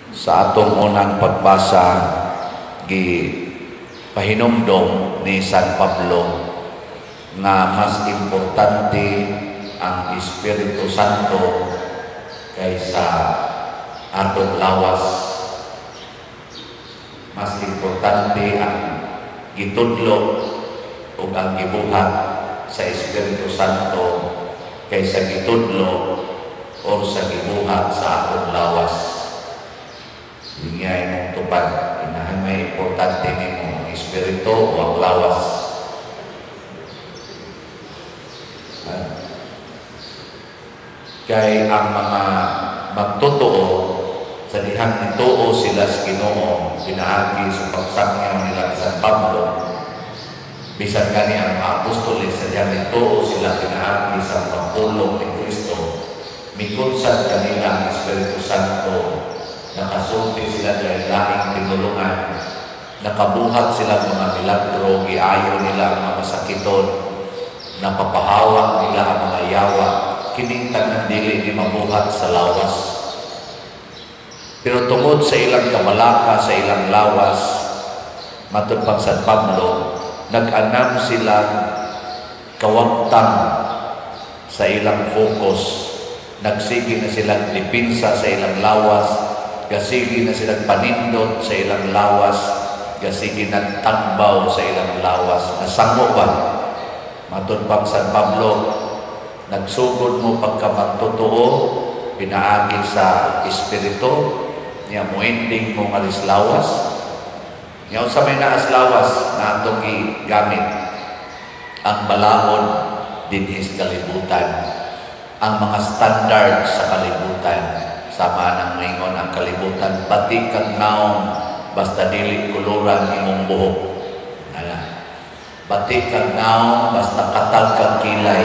Sa atong unang pagbasa, gi pahinumdom ni San Pablo nga mas importante ang Espiritu Santo kaysa atong lawas. Mas importante ang gitudlo ug ang gibuhat sa Espiritu Santo kaysa gitudlo o sa gibuhat sa atong lawas. Lingay mong tupad, inahan may importante nimo ang espiritu o ang lawas. Ha? Kay ang mga magtotoo sa dihang nituo sila sa Ginoo pinaagi sa pagsangyaw nila sa San Pablo, bisan gani ang mga apostoles sa dihang nituo sila pinaagi sa pagpulong ni Kristo, mikunsad kanila ang Espiritu Santo, nakasulti sila dahil laing tinulungan, nakabuhat sila mga milagro, giayo nila ang mga masakiton, napapahawa nila ang mga yawa. Kining tanan dili ni mabuhat sa lawas. Pero tungod sa ilang kamalaka sa ilang lawas, matud pang San Pablo, nag-anam sila kawagtang sa ilang focus. Nagsige na silang depensa sa ilang lawas, gasige na silang panindot sa ilang lawas, gasige nagtagbaw sa ilang lawas. Nasango ba? Matud pang San Pablo, nagsugod mo pagka magtotoo, pinaagi sa Espiritu, niya mo ending mo nga lawas. Niya unsa may naas lawas na atong gigamit ang balaod dinhi sa kalibutan, ang mga standard sa kalibutan. Sama nang maingon ang kalibutan, bati kag naong basta dili kuluran imong buhok. Ana. Bati kag naong basta katag kag kilay.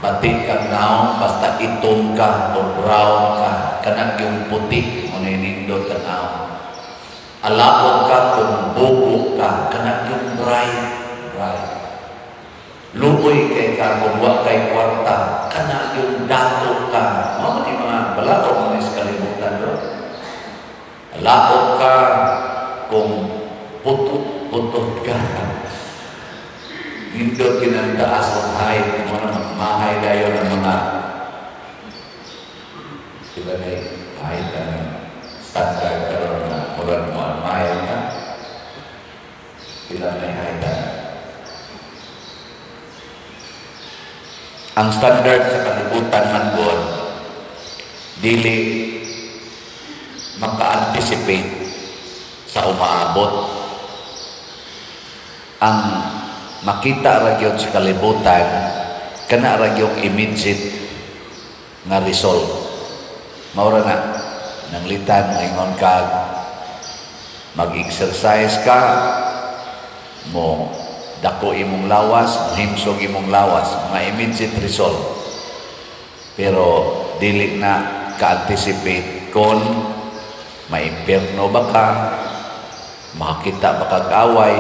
Bati kag naong basta itom ka o brown ka, kanang yung puti mo na nindot tan-aw. Alabot ka kung bugo ka, kanang yung bright, bright. Luoy kay ka kung wa kay kwarta, kana yung dato ka. Mao man yung mga balaod man sa kalibutan do. Alabot ka kung putot-putot ka. Nindot kinang taas og height, mo na mahay dayon ang mga sila na height ang standard karon na murag mo ang mahay ka. Sila na height ang Ang standard sa kalibutan man god, dili maka-anticipate sa umaabot. Ang makita ra gyud sa kalibutan, kana ra gyud immediate nga result. Mao ra na nanglitan ingon ka mag-exercise ka, mo dako imong lawas, mohimsog imong lawas, mga immediate result. Pero dili na ka-anticipate kung maimpierno ba ka, makakita ba kag away,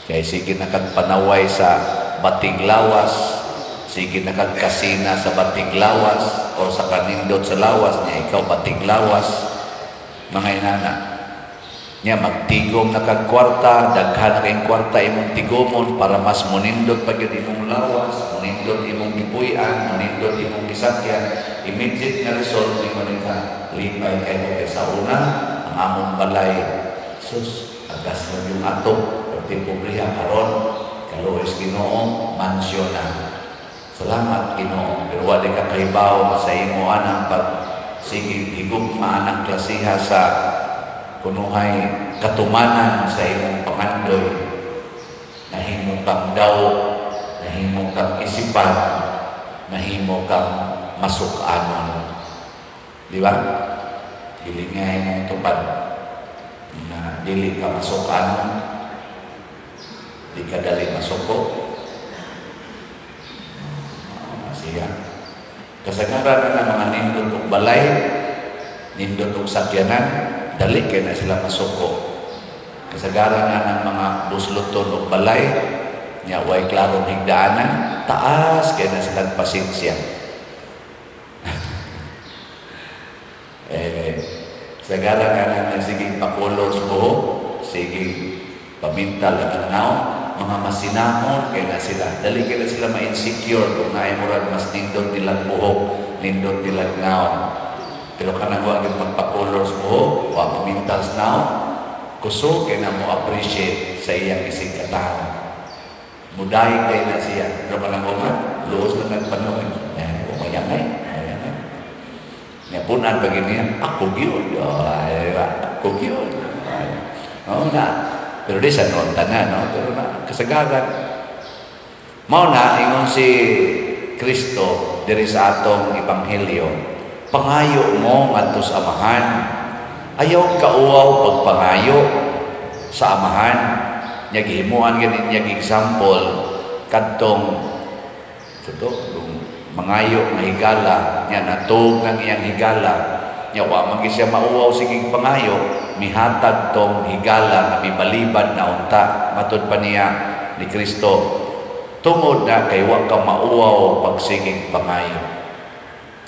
kay sige na kag panaway sa bating lawas, sige na kag kasina sa bating lawas, o sa kanindot sa lawas niya, ikaw bating lawas, mga inana. Nya magtigom na kag kwarta, daghan na kayong kwarta imong tigomon para mas monindot pa gyud imong lawas, monindot imong gipuy-an, monindot imong gisakyan. Immediate nga result ningon ka, lipay kay mo kay sa una ang among balay, sus, agas na yung atop, perti pobriha karon, kaluoy sa Ginoo, mansyon na. Salamat Ginoo, pero wa di ka kahibaw nga sa imo anang pag sige higugma anang klasiha sa kunuhay katumanan sa imong pangandoy, nahimo kang daw, nahimo kang isipan, nahimo kang masuk-anon. Di ba? Dili nga imong tupad na dili ka masuk-anon, di ka dali masuko. Siya. Kasagaran na mga nindot og balay, nindot og sakyanan, dali kay na sila masuko. Kasagaran na ng mga busloton og balay, nya way klarong higdaanan, taas kay na silang pasensya. Sagara ka na sige pa-color sa buhok, sige pamintal ang nawong, mga masinahon kay na sila. Dali kay na sila ma-insecure kung naay murag mas nindot nilang buhok, nindot nilang nawong. Pero kanang wa gyud magpa-color sa buhok, wa pamintal sa nawong, kusog kay na mo appreciate sa iyang isig katawo. Mudaig kay na siya. Pero kanang uman, luos na nagpanood. Eh, umayangay, umayangay. Nya punan pag niya, ako gyud. Ay, ako gyud. Oo na. Pero di sa noon tanan, no? Pero na, kasagaran. Mao na, ingon si Kristo diri sa atong ebanghelyo, pangayo mo ngadto sa Amahan. Ayaw kauwaw pagpangayo sa Amahan. Nya gihimuan ganin niya example kadtong ito, kung mangayo nga higala, nya natug ng iyang higala, nya wa man siya mauwaw sige pangayo, mihatag tong higala nga mibalibad na unta. Matud pa niya ni Kristo, tungod na kay wa ka mauwaw pagsigig pangayo.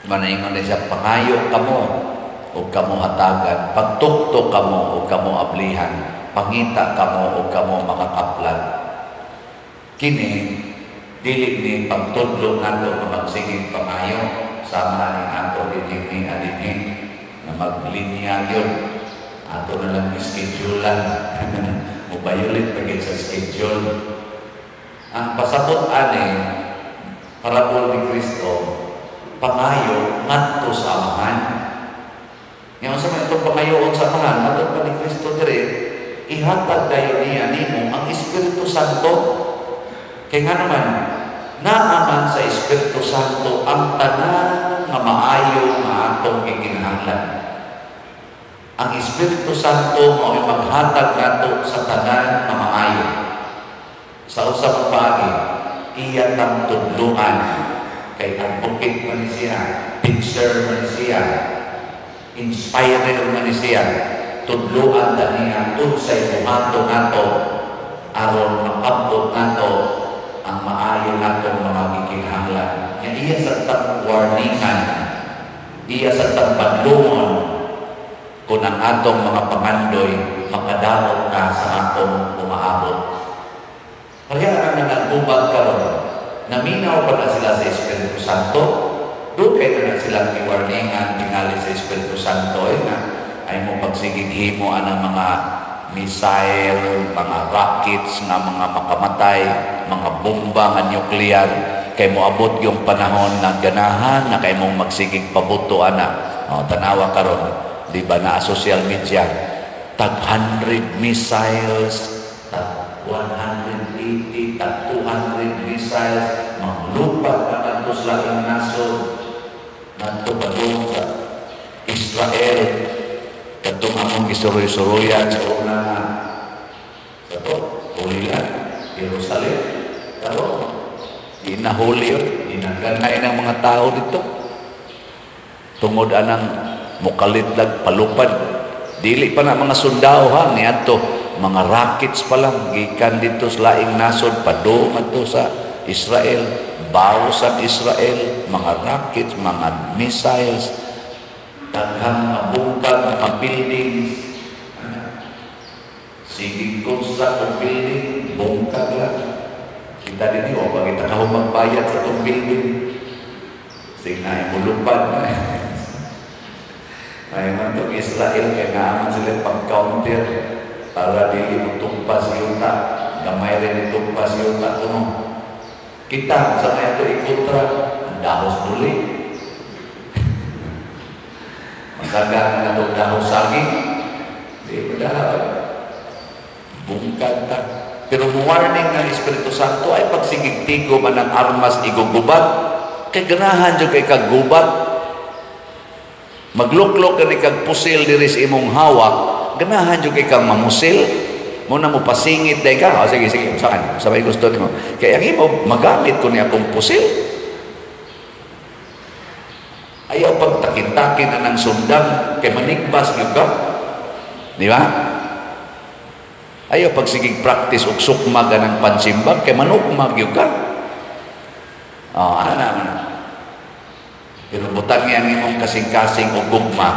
Manaingon na siya, pangayo kamo ug kamo hatagan, pagtuktok kamo ug kamo ablihan, pangita kamo ug kamo makakaplan. Kini dili ni pagtudlo nato nga magsigig pangayo sama ni ato dinhi ni adinhi na maglinya gyud ato na lang schedulean, mo-violate pa gyud sa schedule. Ang pasabot ani parabol ni Kristo, pangayo ngadto sa Amahan. Nga unsa man itong pangayoon sa Amahan? Matod pa ni Kristo diri, ihatag dayon niya nimo ang Espiritu Santo. Kay nga naman, naaman sa Espiritu Santo ang tanan nga maayo nga atong gikinahanglan. Ang Espiritu Santo mao maghatag nato sa tanan nga maayo. Sa usa ka paagi, iya tang tudluan, kay advocate man siya, teacher man siya, inspirer man siya. Tudluan ta niya unsay buhaton nato aron makabot nato ang maayo natong mga gikinahanglan. Nya iya sa tang warningan, iya sa tang padlungon kung ang atong mga pangandoy makadawat na sa atong umaabot. Kaya ang nagubag karon, naminaw pa na sila sa Espiritu Santo, doon kayo na silang giwarningan tingali sa Espiritu Santo, ay nga, ay mo pagsigig himo anang mga missile, mga rockets nga mga makamatay, mga bomba nga nuclear, kay moabot yung panahon na ganahan na kay mong magsigig pabuto ana. O, tanawa karon, di ba na social media, tag 100 missiles, tag 180, tag 200 missiles, manglupat na kadto sa laing nasod, ngadto padung sa Israel, kadtong among gisuroy-suroyan sa una nga sa to, Holy Land, Jerusalem. Karon, di nahuli yun, ginagangay ng mga tao dito. Tungod anang mukalit lag palupad. Dili pa na mga sundao ha, niadto mga rockets pa lang gikan dito sa laing nasod padung adto sa Israel, bawo sa Israel, mga rockets, mga missiles, daghang mga bungkag, mga buildings. Sige construct og building, bungkag lang. Kita din wa pa kita kahumang magbayad sa itong building. Sige na, mulupad na. Ay man itong Israel, kaya naaman sila pag-counter para dili mo tumpas yuta. Gamay rin itumpas yuta kuno. Kita sa may ato ikontra, ang dahos duli. Masaga na itong dahos saging. Di ba dahos? Bungkag ta. Pero warning ng Espiritu Santo ay pagsigig tigo man ang armas igugubat. Kay ganahan jud kay kag gubat. Magluklok ka ni kag pusil diri sa imong hawak, ganahan jud kay kang mamusil. Mo na mo pasingit day ka. O, sige, sige, saan? Sa may gusto nimo. Kaya ang imo, magamit ko ni akong pusil. Ayaw pagtakin-takin na ng sundang, kay manigbas gyud ka. Di ba? Ayaw pagsigig practice og sukmag ng pansimbag, kay manukmag gyud ka. Oh, ana na. Pero butang ang imong kasing-kasing og gugma.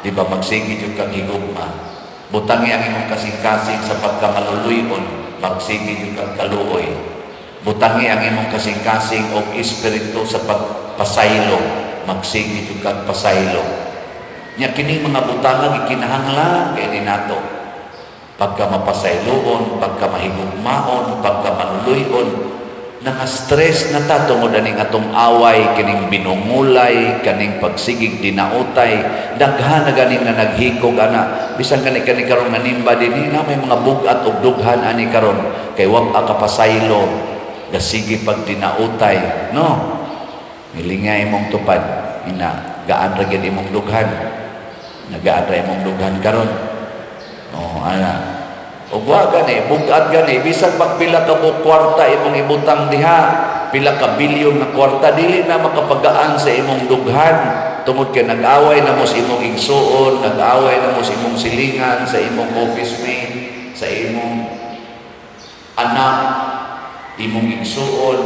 Di ba magsige jud kag higugma? Butangi ang imong kasing-kasing sa pagkamaluluy-on, magsige jud kag kaluoy. Butangi ang imong kasing-kasing og espiritu sa pagpasaylo, magsige jud kag pasaylo. Nya kining mga butanga gikinahanglan kay ni nato. Pagka mapasayloon, pagka mahigugmaon, pagka maluluy-on, nanga-stress na ta tungod aning atong away, kining binungulay, kaning pagsigig dinautay, daghan na ganin nga naghikog ana. Bisan kani kani karon nga nimba dinhi na may mga bug-at og dughan ani karon kay wa ka kapasaylo, gasige pag dinautay, no? Milinga imong tupad, ina gaan ra gyud imong dughan. Nagaan ra imong dughan karon. Oh, ana. Ug wa gani, bug-at gani, bisan pag pila ka mo kwarta imong ibutang diha, pila ka bilyon nga kwarta, dili na makapagaan sa imong dughan tungod kay nag-away na mo sa imong igsuon, nag-away na mo sa imong silingan, sa imong office mate, sa imong anak, imong igsuon.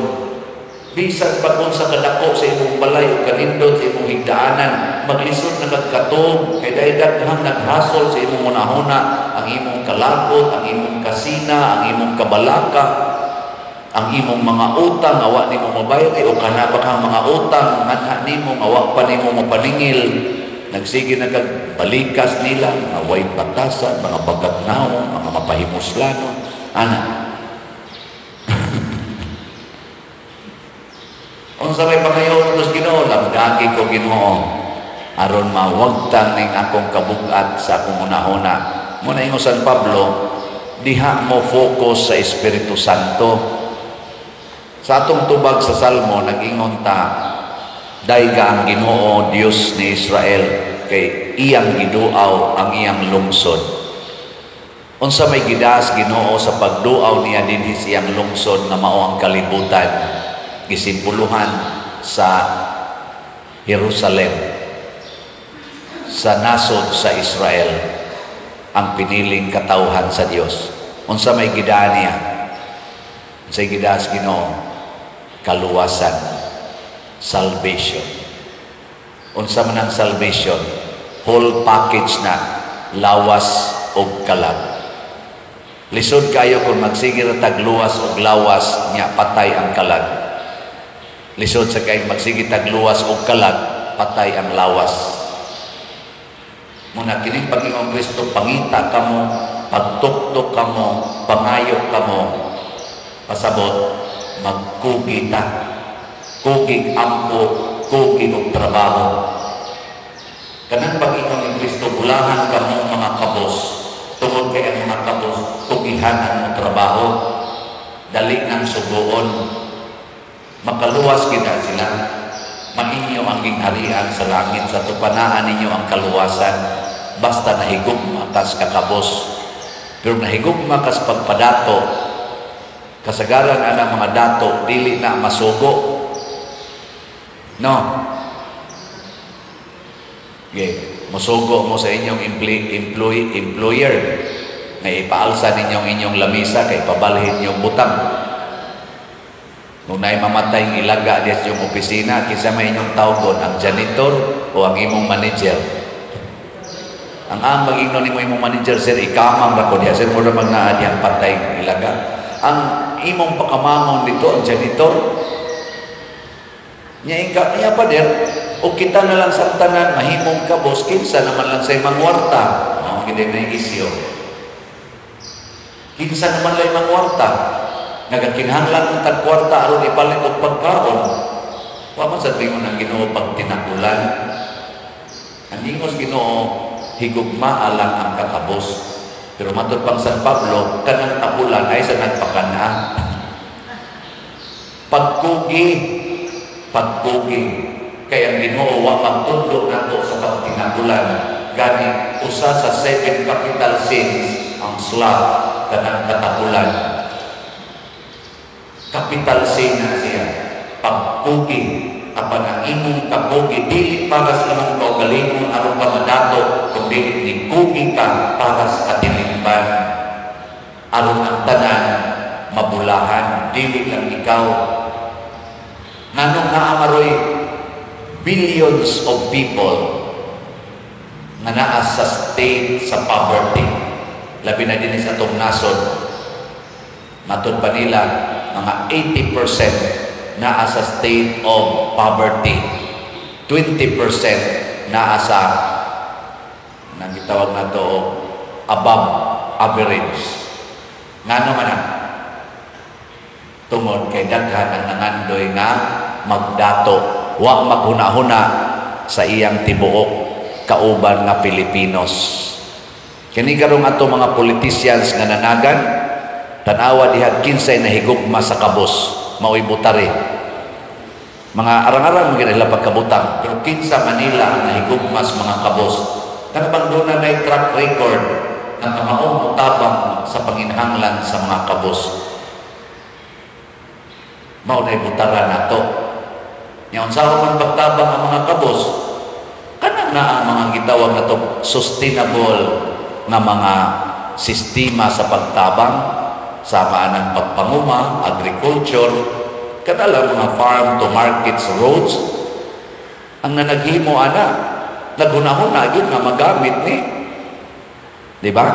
Bisan pa kung sa kadako sa imong balay o kanindot sa imong higdaanan, maglisod na kag katog kay dahil daghang naghasol sa imong hunahuna, ang imong kalakot, ang imong kasina, ang imong kabalaka, ang imong mga utang awa nimo mabayad o kana pa kang mga utang nganha nimo awa pa nimo mapaningil. Nagsige na kag balikas nila, mga way batasan, mga bagagnaw, mga mapahimuslano, ana. Unsa may pangayo utos Ginoo, lamdagi ko Ginoo aron mawagtang ning akong kabugat sa akong hunahuna. Muna ingon San Pablo, diha mo focus sa Espiritu Santo. Sa atong tubag sa Salmo, nag-ingon ta, dayga ang Ginoo Dios ni Israel kay iyang giduaw ang iyang lungsod. Unsa may gidaas Ginoo sa pagduaw niya dinhi sa iyang lungsod nga mao ang kalibutan, gisimboluhan sa Jerusalem, sa nasod sa Israel, ang piniling katawhan sa Dios. Unsa may gidaan niya? Unsay gidaas Ginoo? Kaluwasan, salvation. Unsa man ang salvation? Whole package na, lawas og kalag. Lisod kayo kung magsige ra tag luwas og lawas nya patay ang kalag. Lisod sa kay magsige tag luwas og kalag, patay ang lawas. Muna kining Panginoong Kristo, pangita kamo, pagtuktok kamo, pangayo kamo, pasabot, magkugi ta. Kugig ampo, kugi og trabaho. Kanang Panginoong Kristo, bulahan kamo mga kabos. Tungod kay ang mga kabos, kugihanan mo trabaho, dali nang sugoon. Makaluwas kita sila. Mainyo ang gingharian sa langit, sa tupanaan ninyo ang kaluwasan. Basta nahigugma kas kakabos. Pero nahigugma kas pagpadato, kasagaran ana mga dato, dili na masugo. No? Okay. Musugo mo sa inyong employer na ipaalsa ninyong inyong lamisa kay pabalhin inyong butang. Kung naay mamatay ng ilaga diya sa inyong opisina, kinsa may inyong tawgon, ang janitor o ang imong manager? Ang mag-ingnon nimo imong manager, sir, ikamang ra ko diya, sir, mura mag naa diyang patay ilaga. Ang imong pakamangon dito, ang janitor, niya ingka niya pa der, o kita na lang sa tanan, mahimong ka, boss, kinsa naman lang sa mangwarta. No, hindi na isyo. Kinsa naman lang mangwarta. Nagakinahanglan ng tagkwarta aron ipalit og pagkaon. Wa man sa tingon ang Ginoo pag tinakulan. Ang ingos Ginoo, higugmaa lang ang kakabos. Pero matod pang San Pablo, kanang tapulan ay sa nagpakana. Pagkugi, pagkugi. Kaya ang Ginoo wa magtudlo nato sa pagtinakulan. Gani usa sa 7 capital sins ang sloth, kanang katapulan. Capital sin na siya. Pagkugi, apan ang imong kakugi dili para sa imong kaugalingon aron ka madato, kundi nikugi ka para sa katilingban. Aron ang tanan mabulahan, dili lang ikaw. Nganong naamaroy billions of people nga naa sa state sa poverty, labi na dinhi sa atong nasod. Matud pa nila, mga 80% naa sa state of poverty, 20% naa sa nang gitawag nato above average. Ngano man na? Tungod kay daghan ang nangandoy nga magdato, wa maghuna-huna sa iyang tibuok kauban nga Pilipinos. Kini karong ato mga politicians nga nanagan, tan-awa diha kinsay nahigugma sa kabos, maoy butari. Mga arang-arang mga nila pagkabutang, pero kinsa Manila ang nahigugma sa mga kabos? Kana bang doon na track record ng kamaong utabang sa panginhanglan sa mga kabos? Mao na butara nato. Nya unsa man pagtabang ang mga kabos, kana na ang mga gitawag nato sustainable nga mga sistema sa pagtabang sama ng pagpanguma, agriculture, kadala mga farm to markets roads. Ang nanaghimo ana, naghunahuna gyud nga magamit ni, di ba?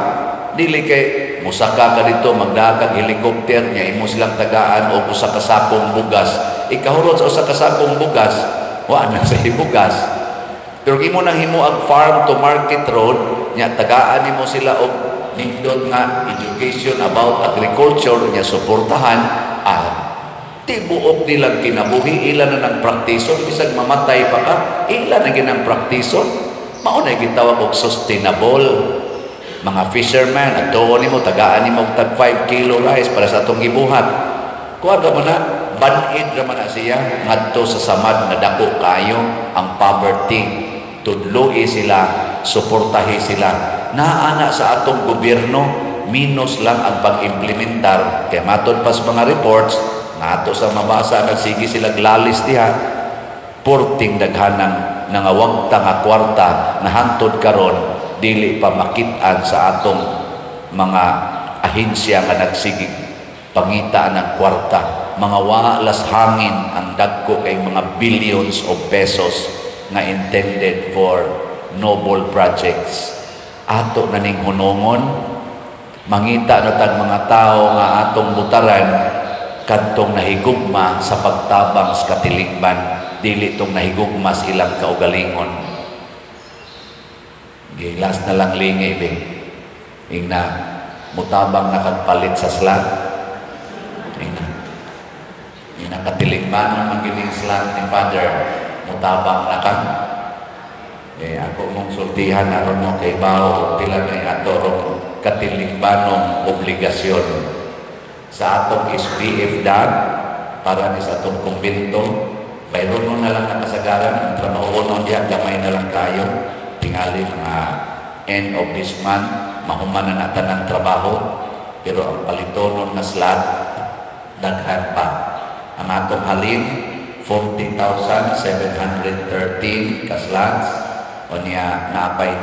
Dili kay musaka ka dito, magdakag helicopter nya imo silang tagaan og usa ka sakong bugas. Ikahurot sa usa ka sakong bugas, wa na sa bugas. Pero imo nang himo ang farm to market road nya tagaan nimo sila og nindot nga education about agriculture nya suportahan, tibuok nilang kinabuhi, ila na nang praktison. Bisag mamatay pa ka, ila na ginang praktison. Mao na gitawag og sustainable. Mga fisherman at doon nimo tagaan nimo og tag 5 kilo rice para sa atong gibuhat, kuha ra man na, banid ra man na siya ngadto sa samad nga dako kayo ang poverty. Tudloi sila, suportahi sila. Naa na sa atong gobyerno, minus lang ang pag-implementar. Kay matod pa sa mga reports nga ato sa mabasa, nagsige sila glalis diha, porting daghanang nangawagta nga kwarta na hantod karon dili pa makit-an sa atong mga ahensya nga nagsigig pangita ng kwarta. Mga walas hangin ang dagko kay mga billions of pesos nga intended for noble projects. Ato na ning hunongon, mangita na tag mga tao nga atong butaran kadtong nahigugma sa pagtabang sa katilingban, dili tong nahigugma sa ilang kaugalingon. Gilas na lang lingi be. Ingna mutabang na kag palit sa slot. Ingna. Ingna katilingbanon man gining slot ni Father, mutabang na ka. Eh, ako mong sultihan aron mo kay bao pila na ato rong katilingbanong obligasyon sa atong SPF DAG para ni sa atong kumbento. Bayroon na lang nakasagaran ang trabaho diya, gamay na lang kayo. Tingali mga end of this month mahuman na natan ang trabaho, pero ang palitonon na slot daghan pa. Ang atong halin 40,713 ka slots, o niya naapay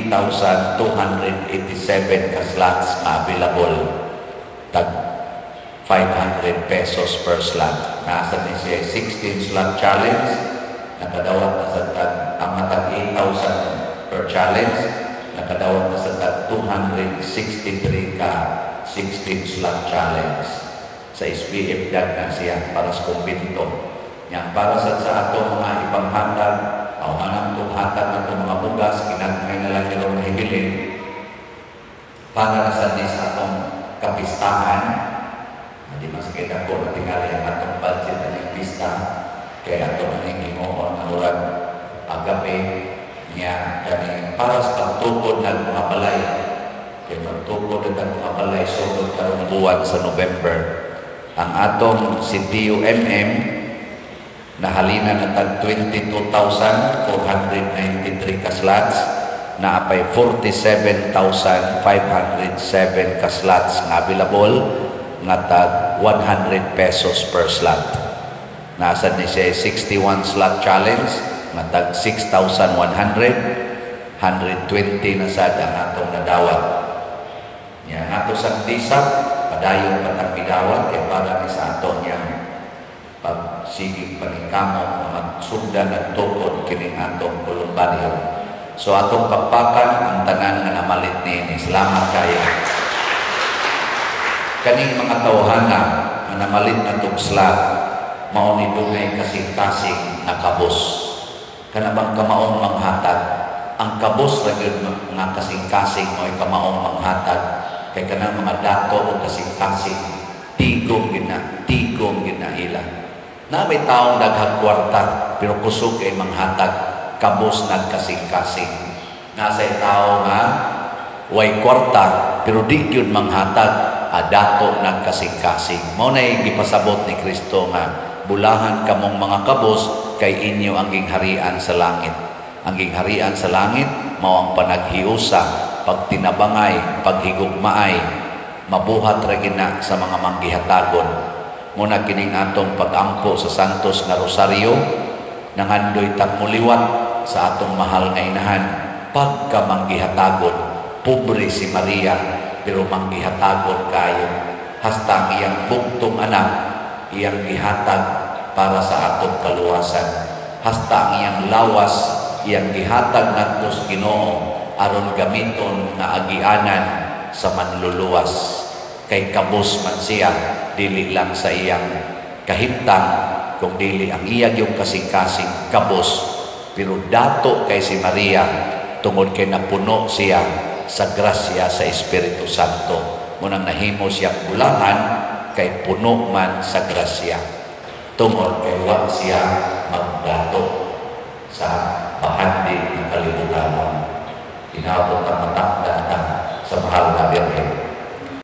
19,287 ka slots na available, tag 500 pesos per slot. Nasa ni siya 16 slot challenge, nakadawat na sa tag ang tag 8,000 per challenge, nakadawat na sa tag 263 ka 16 slot challenge. Sa SPF dag na siya para sa kumbinto. Yang para sa atong mga ipanghatag, o anang hatag ng itong mga bugas, kinagmay na lang nila mahibilin, para na sa ni sa atong kapistahan. Di mas kita ko na tingali ang atong budget na pista, kaya ato na ning himuon ang murag agape niya kani para sa pagtukod ng mga balay. Kay magtukod ang mga balay sugod karong buwan sa November. Ang atong CTU MM nahalina na tag 22,493 ka slots, naapay 47,507 ka slots nga available nga tag 100 pesos per slot. Nasa ni siya 61 slot challenge nga tag 6,100, 120 na sad ang atong nadawat. Nya ato sa disap padayon patang gidawat kay para ni sa ato niyang pagsigig paningkamot nga magsugdan at tukod kining atong kolumbaryo. So atong pakpakan ang tanan nga namalit niini. Salamat kayo. Kaning mga tawhana nga namalit natong slab, mao ni dunay kasing-kasing nga kabos. Kana bang kamaong manghatag? Ang kabos ra gyud nga kasing-kasing mo'y kamaong manghatag, kay kanang mga dato o kasing-kasing, tigom gyud na, tigom gyud na ila. Na may taong daghang kwarta pero kusog kay manghatag, kabos nagkasing-kasing. Nasa tao nga way kwarta pero di gyud manghatag, dato nagkasing-kasing. Mao nay gipasabot ni Kristo nga bulahan kamong mga kabos kay inyo ang gingharian sa langit. Ang gingharian sa langit mao ang panaghiusa, pagtinabangay, paghigugmaay, mabuhat ra gina sa mga manggihatagon. Muna kining atong pagampo sa Santos nga Rosaryo, nangandoy tang muliwat sa atong mahal nga inahan pagka manggihatagon. Pobre si Maria pero manggihatagon kayo, hasta ang iyang bugtong anak iyang gihatag para sa atong kaluwasan, hasta ang iyang lawas iyang gihatag ngadto sa Ginoo aron gamiton nga agianan sa manluluwas, kay kabos man siya, dili lang sa iyang kahimtang kung dili ang iya yung kasing-kasing kabos. Pero dato kay si Maria tungod kay napuno siya sa grasya sa Espiritu Santo. Munang nahimo siya bulahan kay puno man sa grasya, tungod kay wa siya magdato sa bahandi ng kalibutan. Inabot ang matakdan ta sa mahal na Birhen.